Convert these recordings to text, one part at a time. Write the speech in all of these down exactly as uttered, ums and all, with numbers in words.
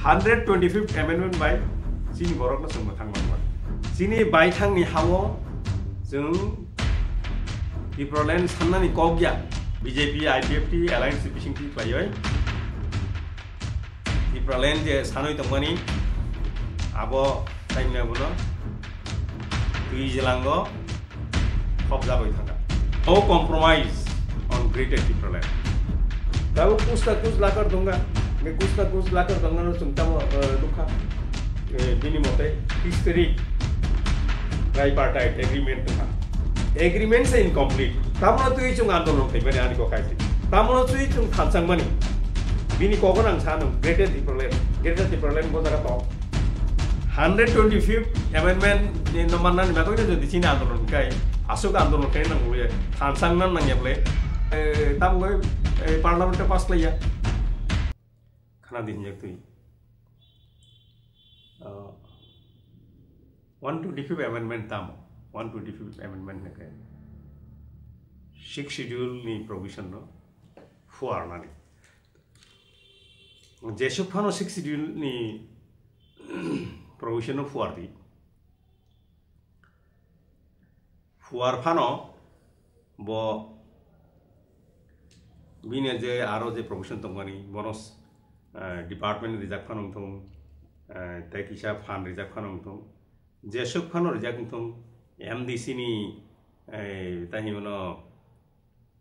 Hundred twenty fifth amendment bai chini borokno chwng mwthang manmani. Chini baithangni hao chwng Tipraland sannani kok ya, B J P, I P F T alliance bisingtwi khlaiwi Tipraland je sanwi tongmani abo taimne bono twi jelango khopjagwi thangkha. No compromise on Greater Tipraland. Tabuk kuch na kuch lakar dunga, nge kuch na kuch lakar dunga no chwng tamo, eh, nukha. Eh, bini mote history tripartite agreement wngkha. Agreement se incomplete. Tamno twi chwng andolon khaimani ani kok hai se. Tamno twi chwng thanchangmani. Bini kogon ang sano Greater Tipraland, Greater Tipraland bo jaga tong. Hundred twenty fifth amendment ni no mannani bagwi no jodi chini andolon khai, aswk andolon khai nang le thanchang nan nang ya ble. Eh, tam goi, eh, parliament pass khlaiya. Khana di hinjak twi. Ah, one twenty fifth amendment tamo? One twenty fifth amendment hwnkhe Sixth Schedule ni provision no phuarnani. Jesuk phano Sixth Schedule ni provision no phuar di. Phuar phano bo bini je aro je provision tongmani bono, eh, department rijak phano wngthung, eh, tei kisa phan rijak phano wngthung, jesuk phano rijak wngthung, M D C ni, eh, tei himano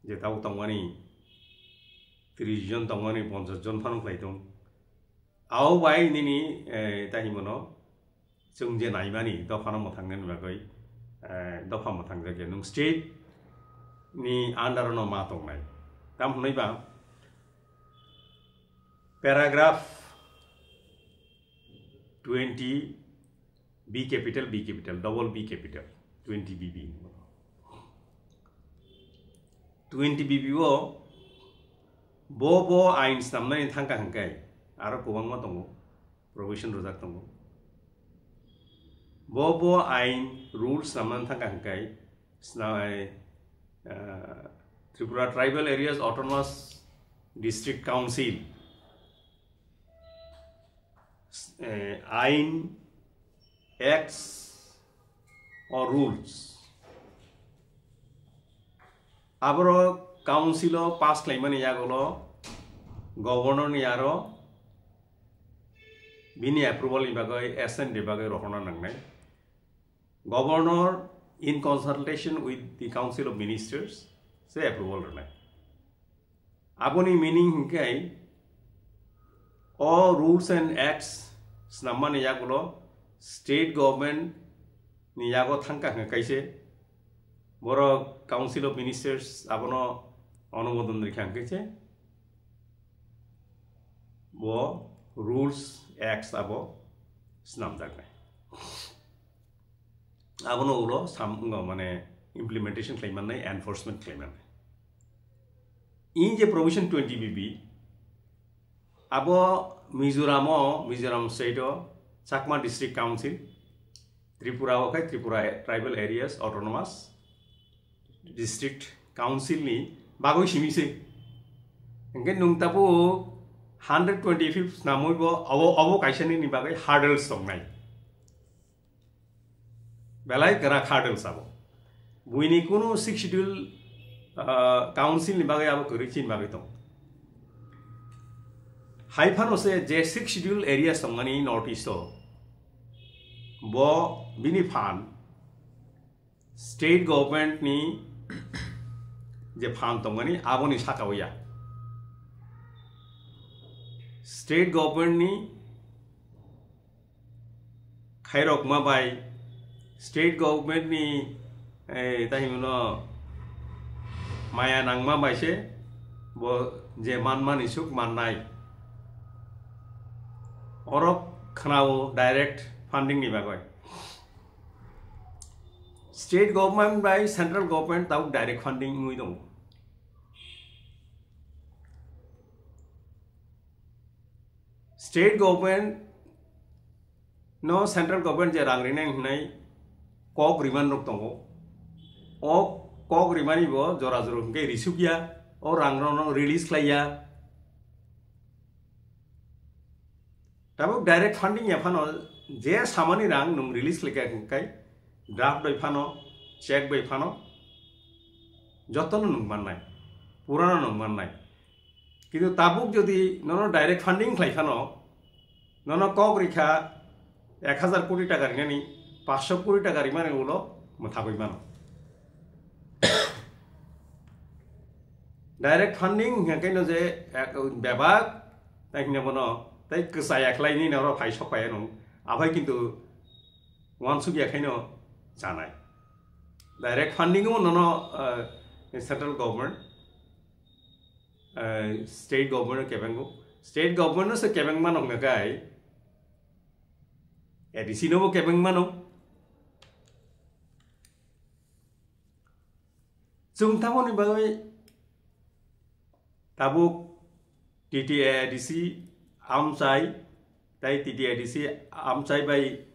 je tabuk tongmani tris jon tongmani ponchas jon phano khlai thung. Abo bai nini, eh, tei himano chwng je naimani dophano mwthangnani bagwi, eh, dopha mwthangjakya nwng state ni under no ma tongnai. Tam hwnwi ba paragraph twenty B capital, B capital, double B capital, twenty B B. Twenty B B o bo bo ain snamnani thangkha hwnkhe aro kwbangma tongo, provision rwjak tongo. Bo bo ain rules snamnani thangkha hwnkhe sna-, eh, Tripura Tribal Areas Autonomous District Council, eh, ain, acts or rules. Aboro council o pass khlaimani yagulo governor ni aro bini approval ni bagwi, assent ni bagwi rohorna nangnai. Governor in consultation with the Council of Ministers se approval rwnai. Aboni meaning hwnkhe o rules and acts snammani yagulo state government ni yago thangkha hwnkhe kaise, borok Council of Ministers abono onumodon rikha hwnkhe se bo rules, acts abo snamjaknai. Abono ulo sam-, wngkha mane implementation khlai mannai, enforcement khlai mannai. In je provision twenty B B, abo Mizoram o, Mizoram state o Chakma District Council, Tripura o khai Tripura Tribal Areas Autonomous District Council ni bagwi simi se. Hingke nwng tabuk hundred twenty-fifth snamwi bo abo, abo kaisa nini bagwi hurdles tongnai. Belai kwrak hurdles abo. Buini kunu Sixth Schedule, ah, Council ni bagwi abo kwrwi chini bagwi tong. Hai phano se je Sixth Schedule areas tongmani North East o, bo bini phan state government ni je phan tongmani aboni saka o ya. State government ni khairokma bai, state government ni, eh, tei himno maya nangma bai se bo je manmani suk mannai. Oro khwnao direct funding ni bagwi. State government bai central government tabuk direct funding wngwi tongo. State government no central government je rang rinai hwnwi kok riman rok tongo. O kok rimani bo jora jora hwnkhe risuk ya, o rang rok no release khlai ya. Tabuk direct funding ya phano je samani rang nung release khlai kha hwnkhe draft bai phano, check bai phano jotono nung mannai, purano nung mannai. Kintu tabuk jodi nono direct funding khlai phano, nono kok rikha ek hazar koti taka rinani, paanch sho koti taka rimani ulo mwthagwi mano. Direct funding hwnkhe no je ek bebak, tai hwnkhe bono tai kwchaya khlai nini oro phai sok phai ano, aphai kintu wansuk ya khaino chanai. Direct funding o nono, eh, central government, eh, state government o kebengo, state government no se kebeng mano hwnkhe A D C no bo kebeng mano. Chwng tamoni bagwi tabuk T T A D C amchai, tai T T A D C amchai bai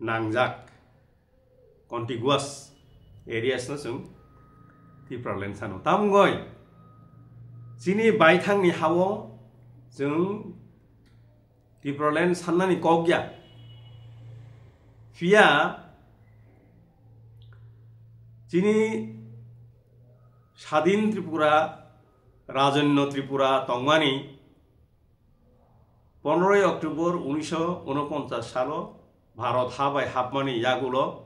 nangjak contiguous areas no chwng Tipraland sano. Tamgoi chini baithangni hao chwng Tipraland sannani kok ya. Phiya chini Sadin Tripura, Rajonno Tripura tongmani pondroi October unisho unoponchas salo Bharat ha bai hapmani yagulo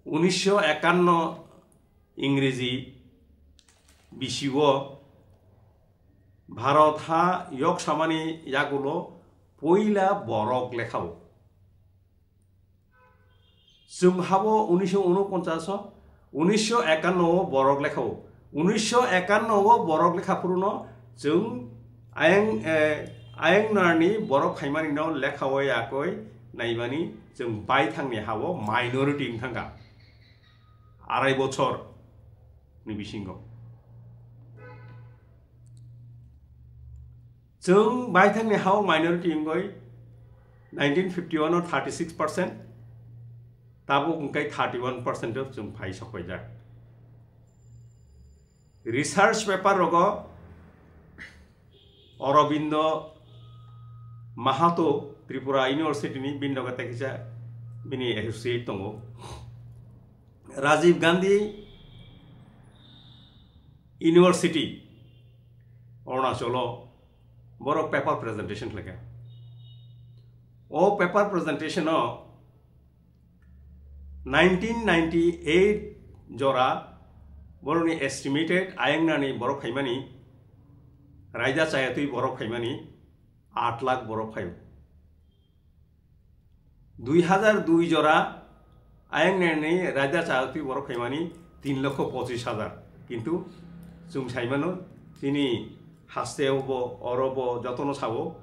unisho ekanno Ingreji bisio Bharat ha yok samani yagulo poila borok lekhao. Chwng habo unisho unoponchas o, unisho ekanno o borok lekhao. Unisho ekanno o borok lekha phuruno chwng ayang, eh, ayang narni borok phaimani no lekha o yakoi naimani chwng baithangni hao minority wngthangkha. Arai bochor ni bisingo. Chwng baithangni hao minority wngwi nineteen fifty-one o thirty-six percent, tabuk wngkhe thirty-one percent o chwng phai sokpaijak. Research paper rogo Aurobindo Mahato Tripura University ni bini loge tei kisa bini associate tongo. Rajiv Gandhi University Arunachal o borok paper presentation khlaikha. O paper presentation o nineteen ninety-eight jora borokni estimated ayang nani borok phaimani, raida chayatwi borok phaimani aat lakh borok phaio. Dui hazar dui jora ayang nani raida chayatwi borok phaimani tin lokho pochis hazar. Kintu chwng saimano chini haste obo, oro bo jotono sabo.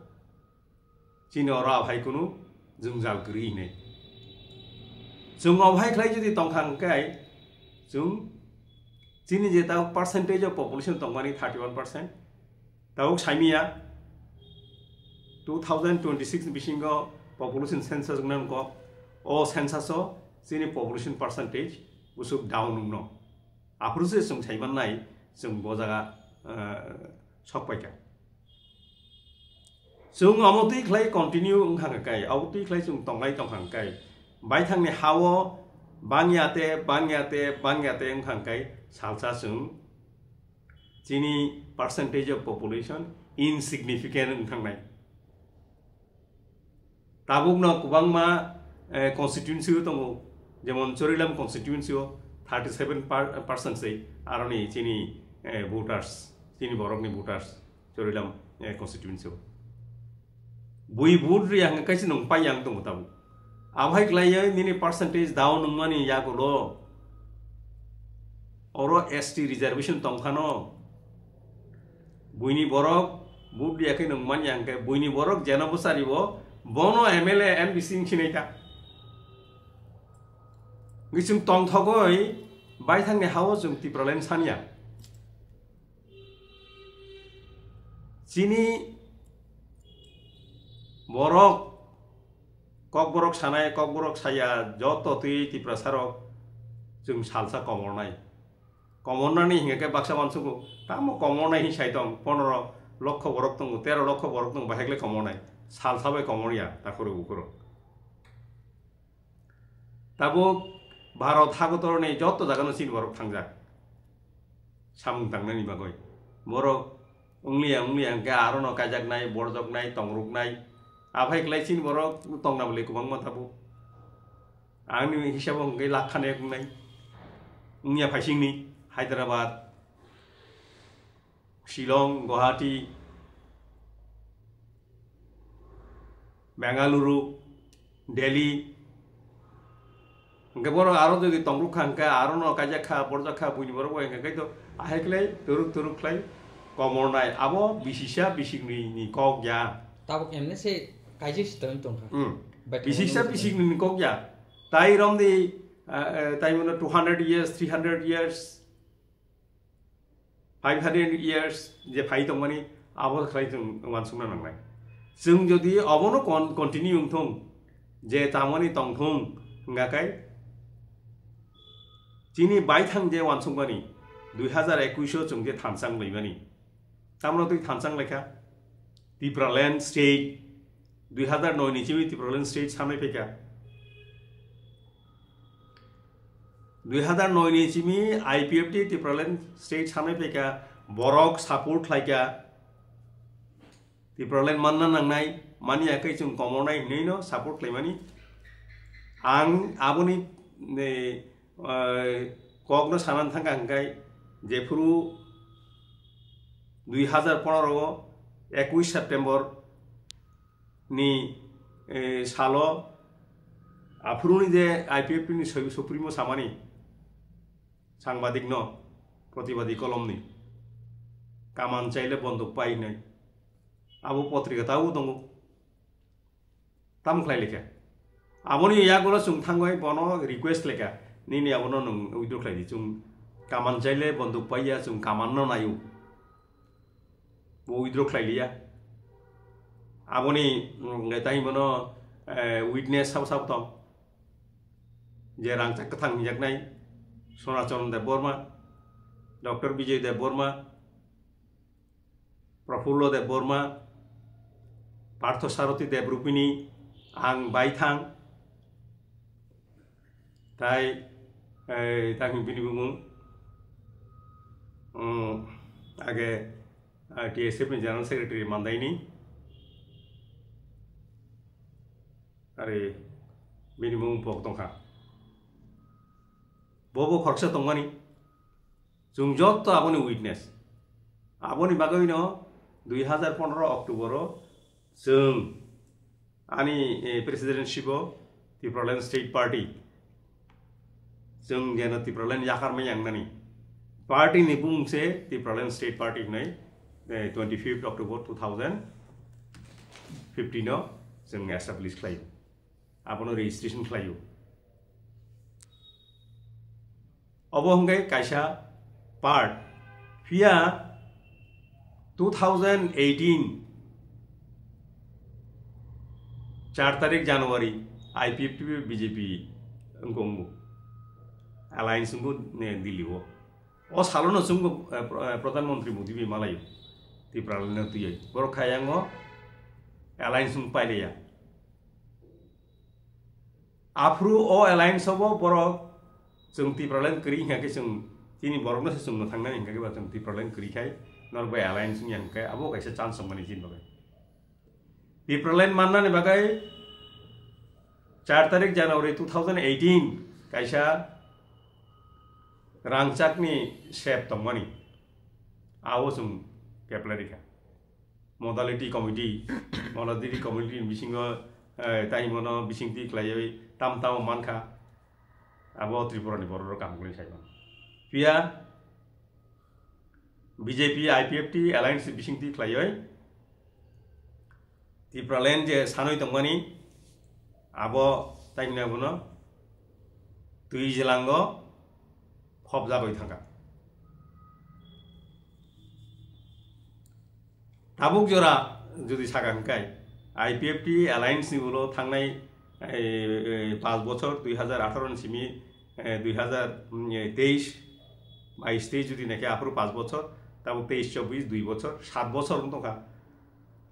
Chini oro aphai kunu jwngjal kwrwi hinwi. Chwng obo hai khlai jodi tongkha hwnkhe chwng chini je tabuk percentage of population tongmani thirty-one percent, tabuk saimiya two thousand twenty-six ni bisingo population census wngna nangkho. O census o chini population percentage bwswk down wngno. Aphuru se chwng saimannai chwng bo jaga, eh, sokpaikha. Chwng omo twi khlai continue wngkha hwnkhe kai, obo twi khlai chwng tonglai tongkha hwnkhe kai. Baithangni hao bangya te, bangya te, bangya te wngkha hwnkhe salsa chwng chini percentage of population insignificant wngthangnai. Tabukno kwbangma, eh, constituency o tongo, jemon Chorilam constituency o thirty seven percent se aroni chini, eh, voters, chini borokni voters Chorilam, eh, constituency o. Bui vote ri ang kaisa nung pai yang tongo tabuk. Abohai khlaiya nini percentage down wngmani yagulo. Oro S T reservation tongphano. Buini borok vote riya khe nwng manya hwnkhe buini borok jeno bwcharibo bono M L A M D C wng sinai ta. Wngwi chwng tongthogwi baithangni hao chwng Tipraland sanya. Chini borok kokborok sanai, kokborok saya joto twi Tiprasarok chwng salsa komornai. Komornani hingke baksa uansukgo, tamo komornai hin sai tong, ponoro, lokho borok tongo, tero lokho borok tongo, bahai khlai komornai, sal sabai komorya, takhoro bukhoro. Tabuk Bharat hagotorni jotto jagano chini borok thangjak. Samung tangnani bagwi. Borok wngliya wngliya hwnkhe arono kaijaknai, borjoknai, tongruknai. Aphai khlai chini borok tongna bwlai kwbangma tabuk. Ani hisabo hwnkhe lakh khanai wngnai. Wngya phaisingni Hyderabad, Shillong, Guwahati, Bengaluru, Delhi. Hwnkhe borok aro jodi tongruk kha hwnkhe arono kaijak kha, borjak kha, buini borok bai hwnkhe kaitor ahai khlai turuk turuk khlai komornai. Abo bisisa bisiknwini kok ya. Tabuk emne se kaijak se tong tongkha. Hmm. But Bisisa bisiknwini kok ya. Tai romdi, ah, eh, tai mano two hundred years, three hundred years, five hundred years je phai tongmani abo khlai chwng uansukna nangnai. Chwng jodi obono con-, continue wngthung, je tamoni tongthung, hwnga khe chini baithang je uansukmani, dui hazar ekwis o chwng je thansa wnglaimani, tamno twi thansa wnglaikha? Tipraland state, dui hazar noi ni simi Tipraland state sanai phaikha. Dui hazar noi ni simi I P F T Tipraland state sanai phaikha, borok support khlaikha. Tipraland manna nangnai, mani yakai chwng komornai hinwi no support khlaimani. Ang aboni, eh, eh, kokno sanan thangkha hwnkhe jephuru dui hazar pondro o ekwis September ni, eh, salo aphuruni je I P F T ni soi-, supremo samani sangbadik no protibadi kolomni kaman chaile bonduk pai hinwi abo potrika tabuk tongo. Tamo khlai lekha. Aboni yagulo chwng thangwi bono request lekha. Nini abono nwng withdraw khlai di. Chwng kaman chaile bonduk paiya, chwng kaman no naio. Bo withdraw khlai liya. Aboni, mm, tai bono, eh, witness sabo sabo tong. Je rangchak kwthang hinjaknai Sonachon Debbarma, Doctor Bijay Debbarma, Prafullo Debbarma, Partho Sarathi Debrupini, ang baithang, tai, eh, tang bini bumung, um, age, ah, T S F ni General Secretary mandaini, are bini bumung pok tongkha. Bobo khoroksa tongmani. Chwng jotto aboni witness. Aboni bagwino dui hazar pondro October o chwng ani, eh, presidency bo Tipraland State Party, chwng jeno Tipraland yakarmai yangnani party ni bumung se Tipraland State Party hinwi, eh, twenty fifth October two thousand fifteen o chwng establish khlaio. Abono registration khlaio. Obo hwnkhe kaisa part. Phiya two thousand eighteen char tarik January I P F T B B J P wngkha wngbo. Alliance wngbo ne Delhi o. O salono chwngbo, eh, Pro-, eh, Pradhan Mantri Modi bai malaio. Tipraland no twiwi. Borok khayango alliance wng pailaiya. Aphuru o alliance o bo borok chwng Tipraland kwrwi hwnkha khe chwng chini borokno se chwngno thangnani hwnkha khe ba chwng Tipraland kwrwi khai norok bai alliance wngya hwnkhe abo kaisa chance wngmani chini bagwi. Tipraland mannani bagwi char tarik January two thousand eighteen kaisa rangchakni sep tongmani abo chwng keplai rikha. Modality committee, modality committee ni bisingo, eh, tai mono bisingtwi khlaiwi tam tamo mankha, abo Tripura ni borok rok kaham khlai sai mano. Phiya B J P I P F T alliance ni bisingtwi khlaiwi Tipraland je sanwi tongmani, abo tai hwnwi abono twi jelango khopjagwi thangkha. Tabuk jora jodi saka hwnkhe, I P F T alliance ni ulo thangnai, eh, eh, panch bochor, dui hazar atharo ni simi, eh, dui hazar teis, bais teis jodi naikhe aphuru panch bochor, Tabuk teis chobbish, dui bochor, sat bochor wng tongkha.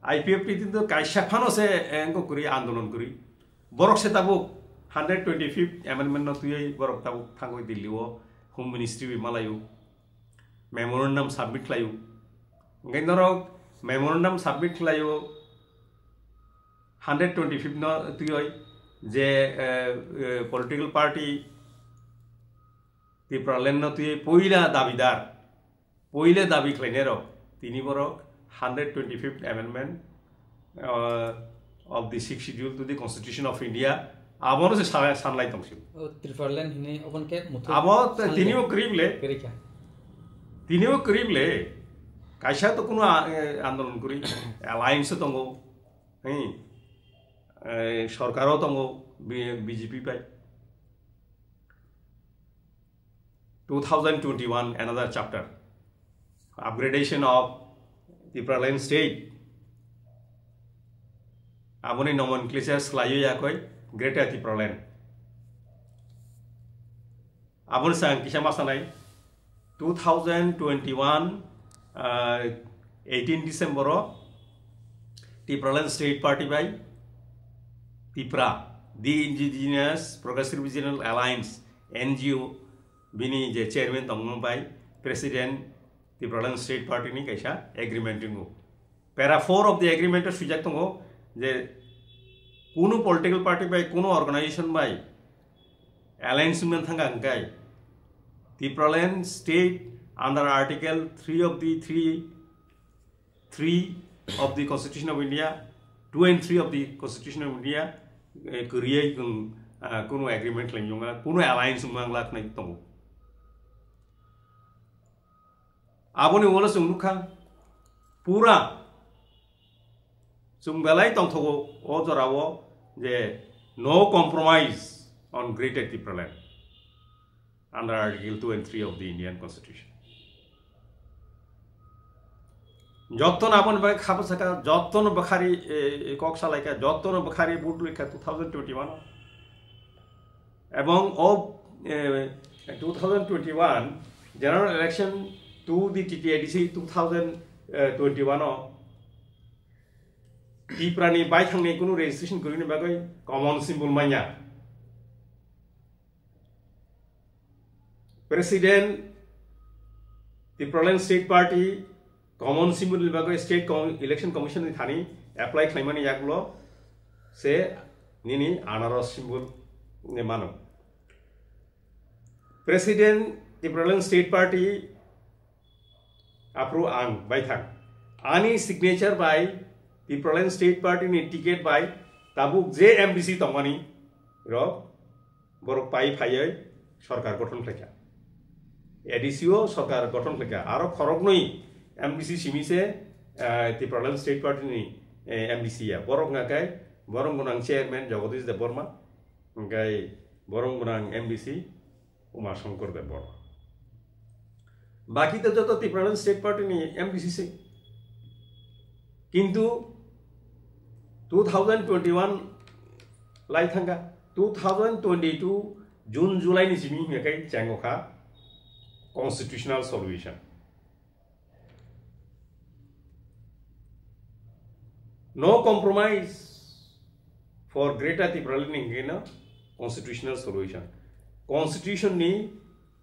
I P F T din to kaisa phano se, eh, wngkha kwrwi, andolon kwrwi. Borok se tabuk hundred twenty-fifth amendment no twiwi borok tabuk thangwi Delhi o Home Ministry bai malaio. Memorandum submit khlaio. Hwnkhe norok memorandum submit khlaio hundred twenty-fifth no twiwi je, eh, eh, political party Tipraland no twiwi poila dabidar, poila dabi khlainai rok, tini borok hundred twenty-fifth amendment, uh, of the Sixth Schedule to the Constitution of India, abono se sa-, sanlai tongsi. O Tipraland hini obon ke muthung Abo te sanle. Tini o kwrwi le. Kwrwi kha. Tini o kwrwi le. Kaisa to kuno a-, eh, andolon kwrwi. Alliance tongo. Hi. Eh, sorkaro tongo B-, B J P bai. Two thousand twenty-one, another chapter. Upgradation of Tipraland state. Aboni nomenclature swlaiwi yakoi Greater Tipraland. Aboni sang kisa masanai two thousand twenty-one, uh, eighteen December o Tipraland State Party bai Tipra, the Indigenous Progressive Regional Alliance, N G O, bini je chairman tongmung bai president Tipraland State Party ni kaisa agreement ringo. Para four of the agreement o swijak tongo je kunu political party bai kunu organization bai alliance wngna thangkha hwnkhe Tipraland state under Article three of the three, three of the Constitution of India, two and three of the Constitution of India, eh, kwrwiyai kung, ah, kunu agreement khlainai wngya, kunu alliance wngma wngla khnai tongo. Aboni ulo chwng nukha, pura chwng belai tongthogo o jorao je no compromise on Greater Tipraland under Article two and three of the Indian Constitution. Jottono aboni bagwi khabo sakha, jottono bwkhari, e, e, kok salaikha, jottono bwkhari vote rwkha two thousand twenty-one o. Ebong o, e, two thousand twenty-one general election to the T T A D C two thousand twenty-one o Tiprani baithangni kunu registration kwrwini bagwi common symbol manya. President, Tipraland State Party, common symbol ni bagwi State Com-, Election Commission ni thani apply khlaimani yagulo se nini anaros symbol ni mano. President, Tipraland State Party, aphuru ang baithang. Ani signature bai Tipraland State Party ni ticket bai tabuk je M D C tongmani rok borok pai phaiwi sorkar gothon khlaikha. A D C o sorkar gothon khlaikha. Aro khoroknwi M D C simi se, eh, Tipraland State Party ni, eh, M D C ya. Borok hwnkha khe Borom Gwnang Chairman Jagadish Debbarma, hwnkhe Borom Gwnang M D C Uma Shankar Debbarma. Baki to joto Tipraland State Party ni M D C se. Kintu two thousand twenty-one lai thangkha, two thousand twenty-two June July ni simi hingkha khe chengokha constitutional solution. No compromise for Greater Tipraland hingkhe no constitutional solution. Constitution ni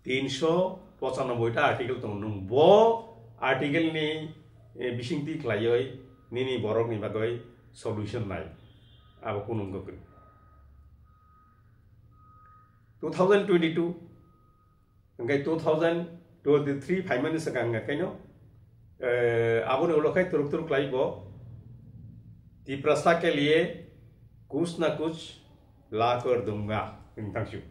tinsho pochanoboi ta article tongo. Nwng bo article ni, eh, bisingtwi khlaiwi nini borokni bagwi solution nai. Abo kunu wngkha kwrwi. Two thousand twenty-two, hingkhe two thousand twenty-three phaimani swkang hingkhe no, eh, aboni ulo khai turuk turuk khlai bo, "Tiprasa ke liye kuch na kuch la kar dunga," hwnwi thangsio.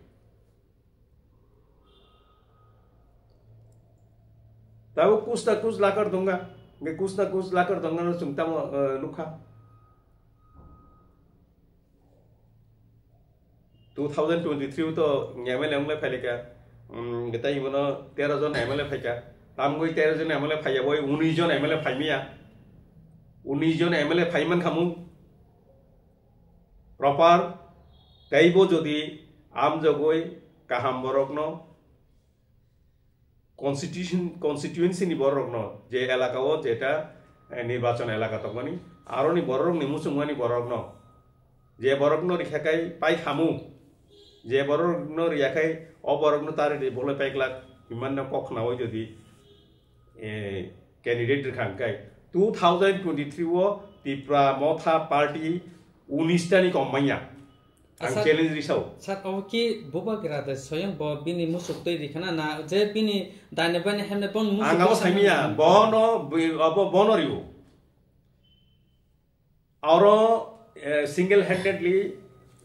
Tabuk kuch na kuch la kar dunga, hingkhe kuch na kuch la kar dunga no chwng tamo, eh, nukha. Two thousand twenty-three to M L A wng lai phailika, um, gita imono tero jon M L A phaika, tamgwi tero jon M L A phaiya, boi unis jon M L A phaimaya, unis jon M L A phaiman khamung proper, teibo jodi amjogwi kaham borokno constitution, constituency ni borok rokno, je elaka o jeta, eh, nirbachon elaka tongmani, aroni borok rokni muchungmani borok rokno, je borok no rikha kai pai khamu, je borok no riya khai o borok no tari di bolai pai glak, himan no kok khnaui jodi, eh, candidate rikha kai two thousand twenty-three o Tipra Motha Party unis ta ni kom manya. Ang Sir, challenge risao. Sir, obo ki bubagra de soyang bo bini musuk twi rikhana na je bini dane bani hemne bon musuk Ang abo bwsakno saimia, rikhana? Bono, bo-, abo bono ribo. Oro, eh, single handedly,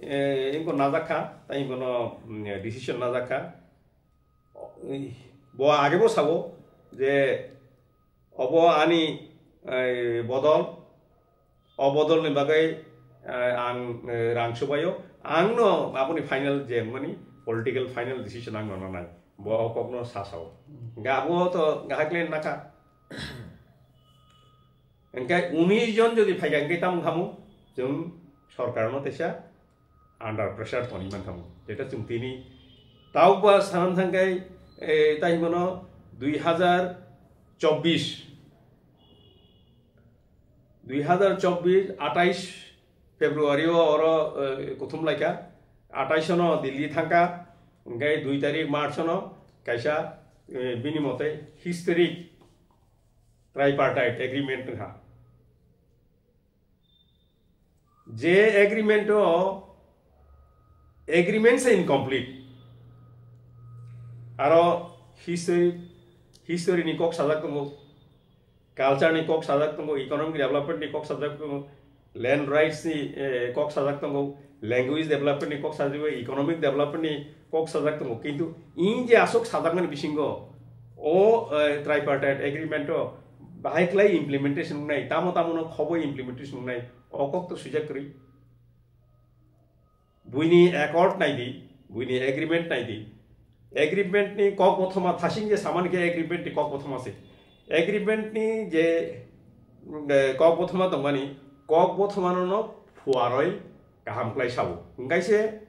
eh, ingko najakha, tai ingkono, mm, decision najakha. Bo agebo sabo je obo ani, eh, bodol, o bodolni bagwi, eh, ang, eh, rang subaio. Angno aboni final je wngmani political final decision ang nangnai. Bo o kokno sasao. Hwnkhe abo to gahak le nakha. Hwnkhe unis jon jodi phaikha, hwnkhe tamo khamu? Chwng sorkarno teisa under pressure toni mankhamu. Jeta chwng tini taukba sanan thangkai, eh, tai himano dui hazar chobbish, dui hazar chobbish, atais February o oro, eh, kuthum laikha, atais no Delhi thangkha, hwnkhe dui tarik March no kaisa, eh, bini mote historic tripartite agreement wngkha. Je agreement o, agreement se incomplete. Aro history, history ni kok sajak tongo, culture ni kok sajak tongo, economic development ni kok sajak tongo, land rights ni, eh, kok sajak tongo, language development ni kok sajak tongo, economic development ni kok sajak tongo. Kintu in je asok sajakmani bisingo o, eh, tripartite agreement o bahai khlai implementation wngnai, tamo tamo no khoboi implementation wngnai, o kok to swijak kwrwi. Buini accord naidi, buini agreement naidi. Agreement ni kok bothoma thasing je samani khe agreement ni kok bothoma se. Agreement ni je, mm, eh, kok bothoma tongmani, kok bothoma no no phuaroi kaham khlai sao. Hwnkhe se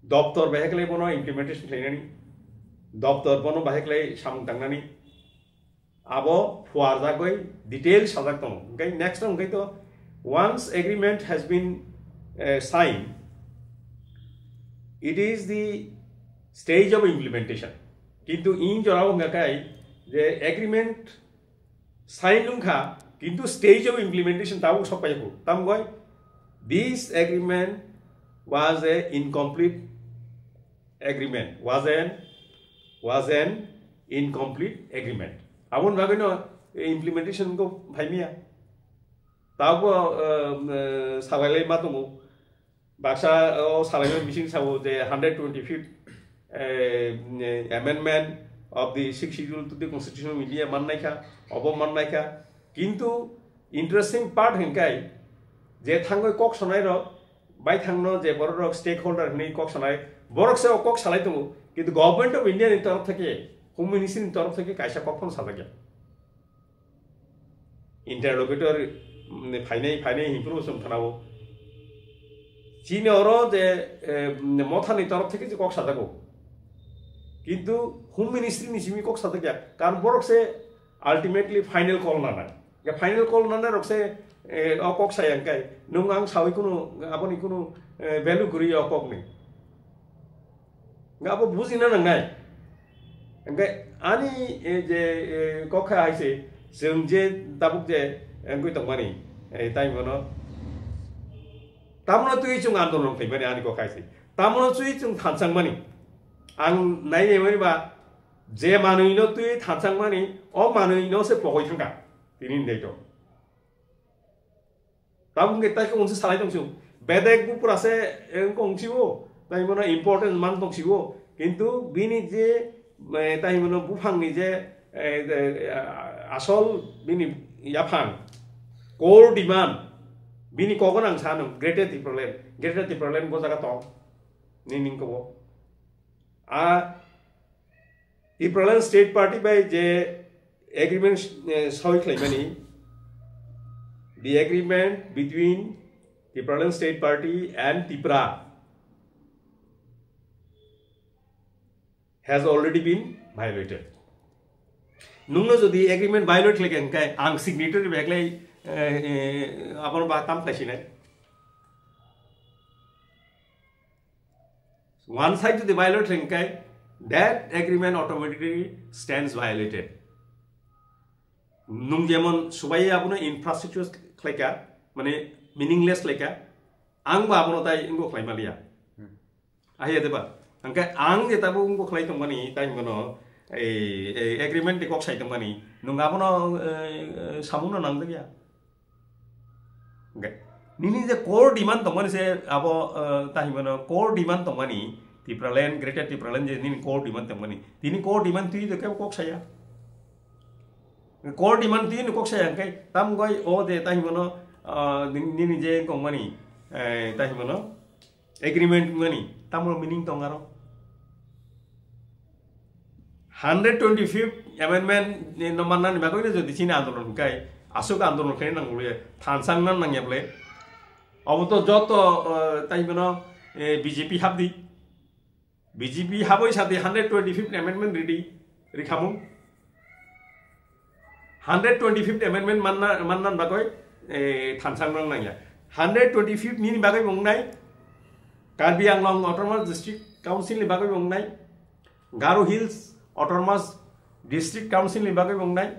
doptor bahai khlai bono implementation khlainani, doptor bono bahai khlai samung tangnani, abo phuarjagwi detail sajak tongo. Hwnkhe next wngkhe to, once agreement has been, eh, signed, it is the stage of implementation. Kintu in jorao wngkha kai je agreement sign wngkha, kintu stage of implementation tabuk sok paikha. Tamgoi, this agreement was a incomplete agreement, was an, was an incomplete agreement. Aboni bagwino implementation ko phaimiya. Tabuk, eh, eh, salailai ma tongo. Baksa o salaimani bising sabo je hundred twenty-fifth, eh, amendment of the Sixth Schedule to the Constitution of India mannaikha, obo mannaikha. Kintu interesting part hinkai je thangwi kok sonai rok, bai thangno je borok rok stakeholder hinwi kok sonai, borok se o kok salai tongo, kintu Government of India ni torof theke, Home Ministry ni torof theke kaisa kok phano sajakya. Interlocutor, mm, phainai, phainai hinphuru chwng khnao. Chini oro je, eh, Mothani torof theke je kok sajago. Kintu Home Ministry ni simi kok sajakya. Karon borok se ultimately final call nanai. Ya final call nanai rok se, eh, o kok sayang kai. Nung ang sawi kunu, aboni kunu, eh, value guri o kok ni. Hwnkhe abo bujina nangnai. Hwnkhe ani, eh, je, eh, kokha hai se, chwng je tabuk je, eh, wngwi tongmani, eh, tai bono. Tamno twi chwng andolon khlaimani ani kokha hai se. Tamno twi chwng thanchangmani. Ang nai naimani ba, je manwino twi thanchangmani, o manwino se pogoi thangkha. Tini hwndai to. Tabuk hwnkhe tai khe unse salai tong sio. Bedek bupra se, eh, wngkha wng sio. Tai bono important man tong sio. Kintu bini je, eh, tai bono buphang ni je, eh, eh, asol bini yaphang, core demand, bini kogon ang sano, Greater Tipraland. Greater Tipraland bo jaga tong. Ni ning kobo. A Tipraland State Party bai je agreement, eh, soi khlaimani, the agreement between Tipraland State Party and Tipra has already been violated. Nungno jodi agreement violate khlai khe, hwnkhe ang signatory bai khlai, eh, eh, abono ba tam khlai sinai. One side jodi violate khlai khe, that agreement automatically stands violated. Nung jemon subai abono infrastructure khlai kha, mane meaningless khlai kha, ang ba abono tai wngbo khlai maliya. Ahiya deba. Hwnkhe ang je tabuk wngbo khlai tongmani, tai hwnkhe no, ei, ei agreement ni kok sai tongmani, nung abono, eh, eh, samungno nangjakya. Hwnkhe nini je core demand tongmani se abo, eh, tai hwnkhe no core demand tongmani, Tipraland, Greater Tipraland je nini core demand tongmani, tini core demand twi je kebo kok saya. Core demand twi ni kok saya hwnkhe, tam goi o de tai hwnkhe no, ah, nini, nini je tongmani, eh, tai hwnkhe no, agreement mani tamo meaning tong aro. Hundred twenty fifth amendment ni no manna ni bagwi no jodi chini andolon kai, asuk andolon kai nang le thansang nan nang yable. Abo to joto, eh, tai hwnkhe no, eh, B J P habdi. B J P haboi sadi hundred twenty fifth amendment ridi rikhamung. Hundred twenty fifth amendment manna, manna bagoi, eh, thansang nang nangya. Hundred twenty fifth nini bagoi bo wngnai, Karbi Anglong Autonomous District Council ni bagoi bo wngnai, Garo Hills Autonomous District Council ni bagoi bo wngnai.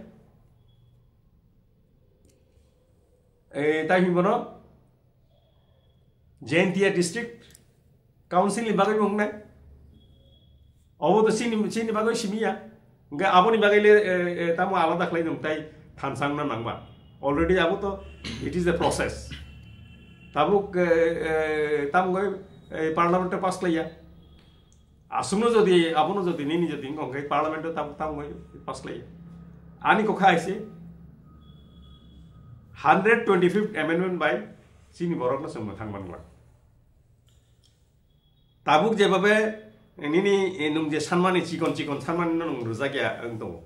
Eh, tai hwnwi bono Jaintia District Council ni bagwi bo wngnai. Obo to chini, chini bagwi simi ya. Hwnkhe aboni bagwi le, eh, eh, tamo alada khlai nung tai thansang na nangma. Already abo to, it is a process. Tabuk, eh, eh, tamo goi, eh, parliament o pass khlai ya. Aswkno jodi, abono jodi nini jodi wngkha hwnkhe parliament o tabuk, tabuk goi pass khlai ya. Ani kokha aise hundred twenty fifth amendment bai chini borokno chwng mwthang man glak. Tabuk jebabe nini, eh, nwng je sanmani chikon chikon sanmani no nwng rwjak ya wng tongo.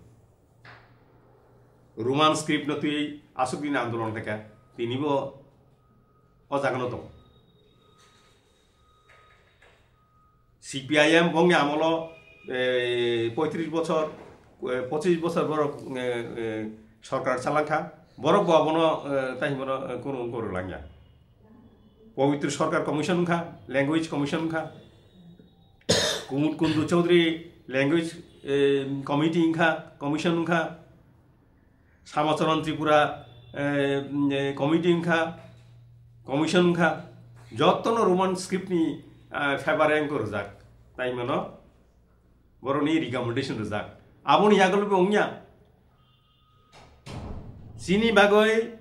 Roman script no twi aswk dini andolon khaikha, tini bo o jaga no tongo. C P I M bongni amolo, eh, poitris bochor, eh, pochis bochor borok, eh, eh, sorkar chalangkha. Borok bo abono, eh, tai hwnmano, eh, kunu wngkha rwlangya. Pawitro Sarkar Commission wngkha, Language Commission wngkha, Kumud Kundu Chaudhary Language, eh, Committee wngkha, Commission wngkha, Samacharan Tripura, eh, eh, Committee wngkha, Commission wngkha, jotono Roman script ni, eh, favor e wngkha rwjak, tai mano borokni recommendation rwjak. Aboni yagulwi bo wngya. Chini bagwi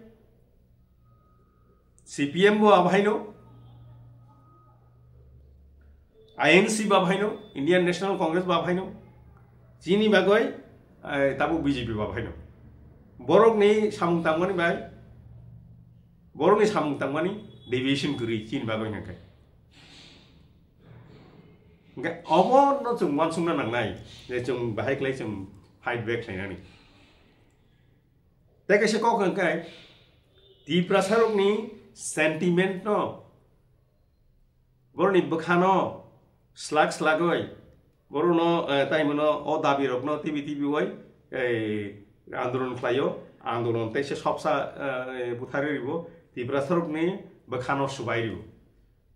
C P M bo abahaino, I N C bo abahaino, Indian National Congress bo abahaino, chini bagwi, eh, tabuk B J P bo abahaino. Borokni samung tangmani bai, borokni samung tangmani deviation kwrwi chini bagwi hwnkhe. Hwnkhe obono chwng uansukna nangnai je chwng bahai khlai chwng fight back khlainani. Tei kaisa kok hwnkhe Tiprasarokni sentiment no, borokni bwkhano slak slagwi, borokno, eh, tai mano o dabi rokno tibi tibi oi, eh, andolon khlaio, andolon teisa sopsa, eh, butharwi ribo, Tiprasarokni bwkhano subai ribo.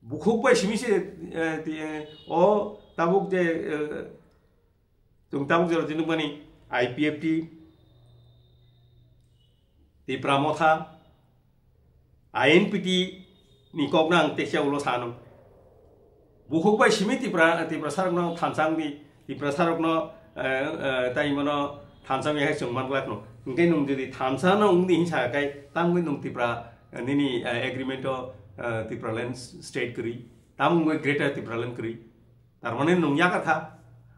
Bukhuk bai simi se, eh, ti-, eh, o tabuk je, eh, Chwng tabuk jora tini mani I P F T, Tipra Motha, I N P T ni kokno ang teisa ulo sano. Bukhuk bai simi Tipra, Tiprasarokno thansa wngdi, Tiprasarokno, eh, eh, tai mano thansa wngya hai chwng man glak no. Hwnkhe nwng jodi thansa no wngdi hinsa kai, tangwi nwng Tipra, eh, nini, eh, agreement o, eh, Tipraland state kwrwi, tamo wngwi Greater Tipraland kwrwi. Tar mane nwng yakar kha,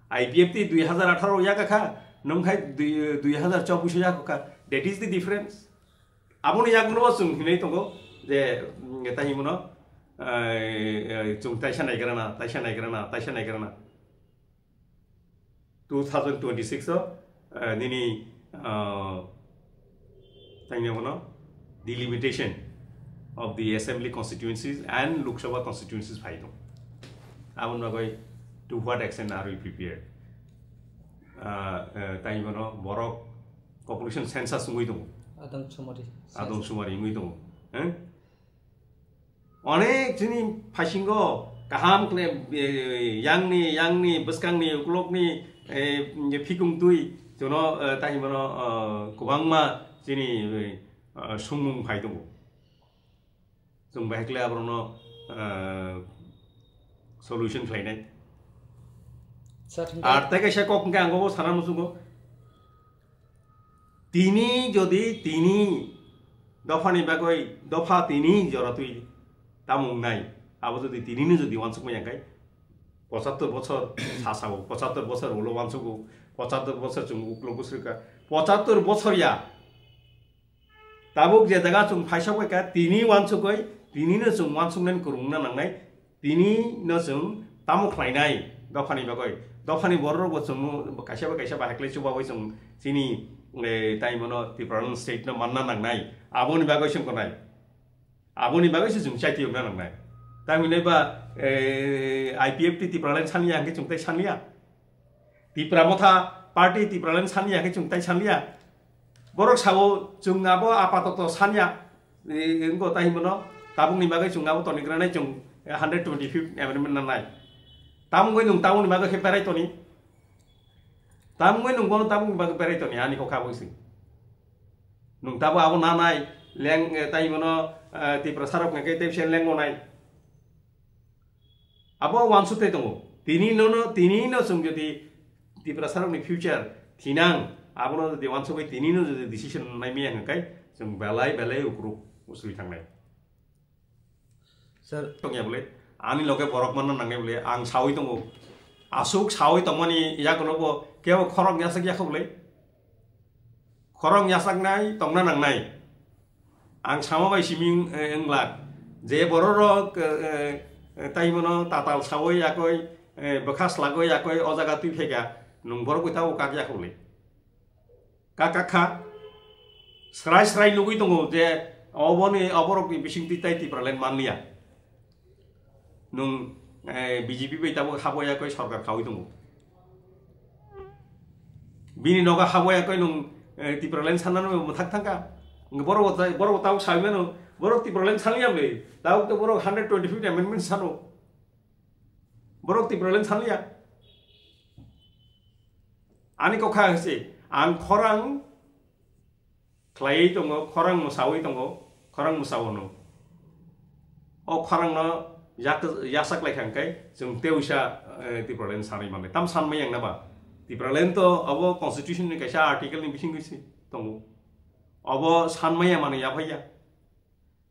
I P F T dui hazar atharo yakar kha, nwng khai dui, dui hazar chobbish o yakar kha. That is the difference. Aboni yagulo chwng hinwi tongo je, mm, tai himono, eh, eh, chwng taisa naigrana, taisa naigrana, taisa naigrana. Two thousand twenty-six o, eh, nini, ah, tangya bono delimitation of the assembly constituencies and Lok Sabha constituencies phai tong. Aboni bagwi to what extent are we prepared? Ah, eh, tai bono borok Population census wngwi tongo. Adamsumari. Adamsumari wngwi tongo. Eh? Onek chini phasingo kaham kle, eh, yangni, yangni, bwskangni, uklokni, eh, phikung twi, jono, eh, tei himano, eh, kwbangma chini, eh, sumung phai tongo. Chwng bahai kle aborokno, eh, solution khlainai. Sir, thangkha. Ar tei kaisa kok hwnkhe ang bo sana muchungo. Tini jodi tini dophani bagwi dopha tini jora twi tamung nai, abo jodi tinino jodi uansukmaya khe pochattor bochor sa sao, pochattor bochor ulo uansugo, pochattor bochor chwng uklok bwswk kha, pochattor bochor ya. Tabuk je jaga chwng phaisa bai kha, tini uansukgwi, tinino chwng uansuknani kwrwngna nangnai, tinino chwng tamo khlainai dophani bagwi. Dophani bororokbo chwngno kaisa bai kaisa bahai khlai chubawi chwng chini, eh, tei mano Tipraland state no manna nangnai. Aboni bagwi se wngkha nai. Aboni bagwi se chwng chaitiyokna nangnai. Tamhinai ba, eh, I P F T Tipraland saniya hwnkhe chwng tei saniya. Tipra Motha Party Tipraland saniya khe chwng tai saniya. Borok sao chwng abo apatoto saniya. E, wngkha tai himno tabukni bagwi chwng abo tonigra nai chwng hundred twenty-fifth amendment nanai. Tamungwi nwng tabukni bagwi khe berai toni. Tamungwi nwng bono tabukni bagwi berai toni ani kokha bwswi. Nwng tabo abo nanai leng, eh, tai himno, eh, Tiprasa rok hwnkhe tei bisi lengonai. Abo uansuk tei tongo. Tini nono, tini no chwng jodi Tiprasa rokni future thinang, abono jodi uansugwi tini no jodi decision nai maya hwnkhe chwng belai belai ukruk usui thangnai. Sir. Tongya bole, ani loge borok manna nangnai bole, ang sawi tongo. Asuk sawi tongmani yagulo bo kebo khorok yasak yakho bole. Khorok yasaknai tongna nangnai. Ang sama bai simi, eh, wng glak. Je bororok, eh, eh, tai bono tatal sawi yakoi, eh, bwkha slagwi yakoi o jaga twi phaikha, nwng borok bai tabuk kak yakho le. Kak kak kha. Srai srai nugwi tongo je oboni, oborokni bisingtwi tai Tipraland manliya. Nwng, eh, B J P bai tabuk habo yakoi sorkar khawi tongo. Bini nogo habo yakoi nwng, eh, Tipraland sanna no mwthak thangkha. Borok bo tai, borok bo tabuk sawi mano, borok Tipraland sanliya ble. Tabuk to borok hundred twenty-fifth amendment sano. Borok Tipraland sanliya. Ani kokha hwse, ang khorang khlaiwi tongo, khorang mwsawi tongo, khorang mwsao no. O khorang no yak-, yasak lai kha hwnkhe chwng tei uisa, eh, Tipraland sanwi manwi. Tam sanmaya wngna ba? Tipraland to abo constitution ni kaisa article ni bisingtwi se tongo. Abo sanmaya manwi yaphaiya.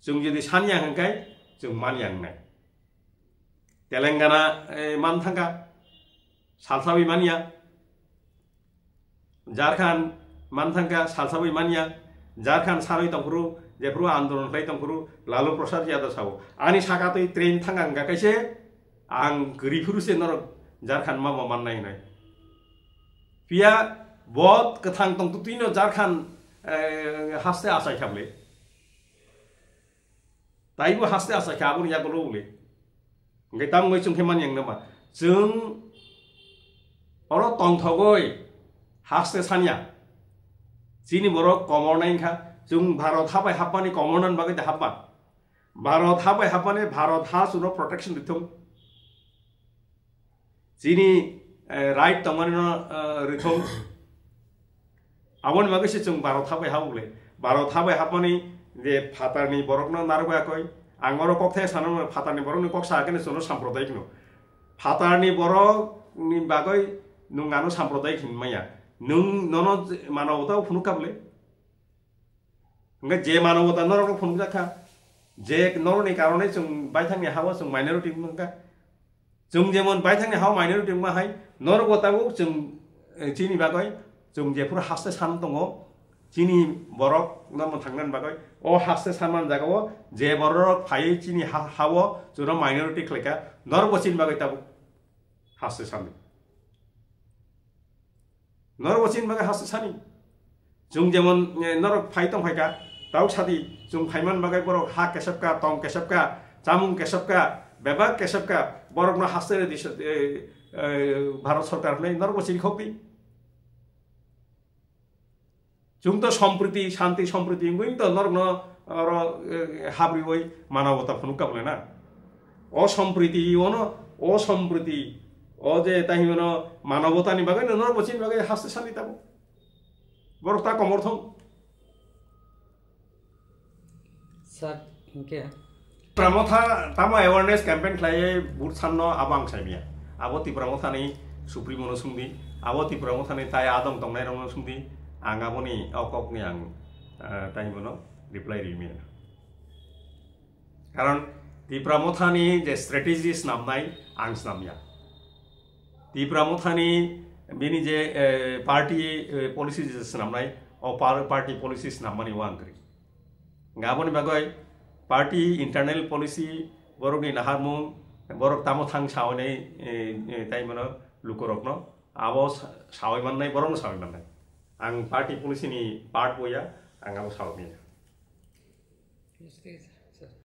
Chwng jodi sanya hwnkhe chwng manya wngnai. Telangana, eh, man thangkha, salsawi manya. Jharkhand man thangkha, salsawi manya. Jharkhand sarwi tongphuru, jephuru andolon khlai tongphuru, Lalu Prasad Yadav sao. Ani saka twi train thangkha wngkha kaise, ang kwrwi phuru se norok Jharkhand ma bo mannai hinai. Phiya bo kwthang tongtwtwi no Jharkhand, eh, haste achai kha bwle. Taibo haste achai kha aboni yagulo bwle. Hwnkhe tamo wngwi chwng khe mani wngna ba? Chwng oro tongthogwi haste sanya. Chini borok komornai wngkha. Chwng Bharat ha bai hapmani komornani bagwi de hapma. Bharat ha bai hapmani Bharat ha chwngno protection rithung. Chini, eh, right tongmani no, eh, rithung. Aboni bagwi se chwng Bharat ha bai habo bwle. Bharat ha bai hapmani je phatarni borokno narwkya koi. Ang oro kok thai sana mano, phatarni borokni kok sa khe chwngno samprodayik no. Phatarni borokni bagwi nwng ano samprodayik hinmaya. Nwng nono je manobota phunuk kha bwle. Hwnkhe je manobota norokno phunukjak kha, je norokni karone chwng baithangni ha-o chwng minority wngkha. Chwng jemon baithangni ha-o minority wngma hai, norokbo tabuk chwng, eh, chini bagwi chwng jephuru haste san tongo, chini borokno mwthangnani bagwi, o haste sanmani jagao je borok phaiwi chini ha-, ha-o chwngno minority khlaikha, norokbo chini bagwi tabuk haste sani. Norok bo chini bagwi haste sani. Chwng jemon, eh, norok phai tong phaikha, tauk sadi, chwng phaiman bagwi borok ha kesepkha, tong kesepkha, chamung kesepkha, bebak kesepkha, borokno haste redi se, eh, eh, Bharat Sarkar hwnwi norok bo chini khokdi. Chwng to sompriti, shanti sompriti wngwi to norokno oro, eh, habriwi manabota phunuk kaplena. O sompriti, ono, o sompriti, o je tahi ono manabotani bagwi no norok bo chini bagwi haste shanti tabo. Borok ta komor thong. Sir, hingke? Tipra Motha tamo awareness campaign khlaiwi vote sanno abo ang saimya. Abo Tipra Mothani Supremo no sungdi, abo Tipra Mothani tai adong tongnai rokno sungdi, ang aboni o kokni ang, eh, tai bono reply rimya. Karon Tipra Mothani je strategy snamnai ang snamya. Tipra Mothani bini je, eh, party, eh, policy je snamnai, o par-, party policy snammani o ang kwrwi. Nga aboni bagwi party internal policy, borokni naharmung, borok tamo thang sawi nai, eh, eh, tai mano lukurokno, abo sa-, sawi mannai, borokno sawi mannai. Ang party policy ni part boya, ang abo sawi manya.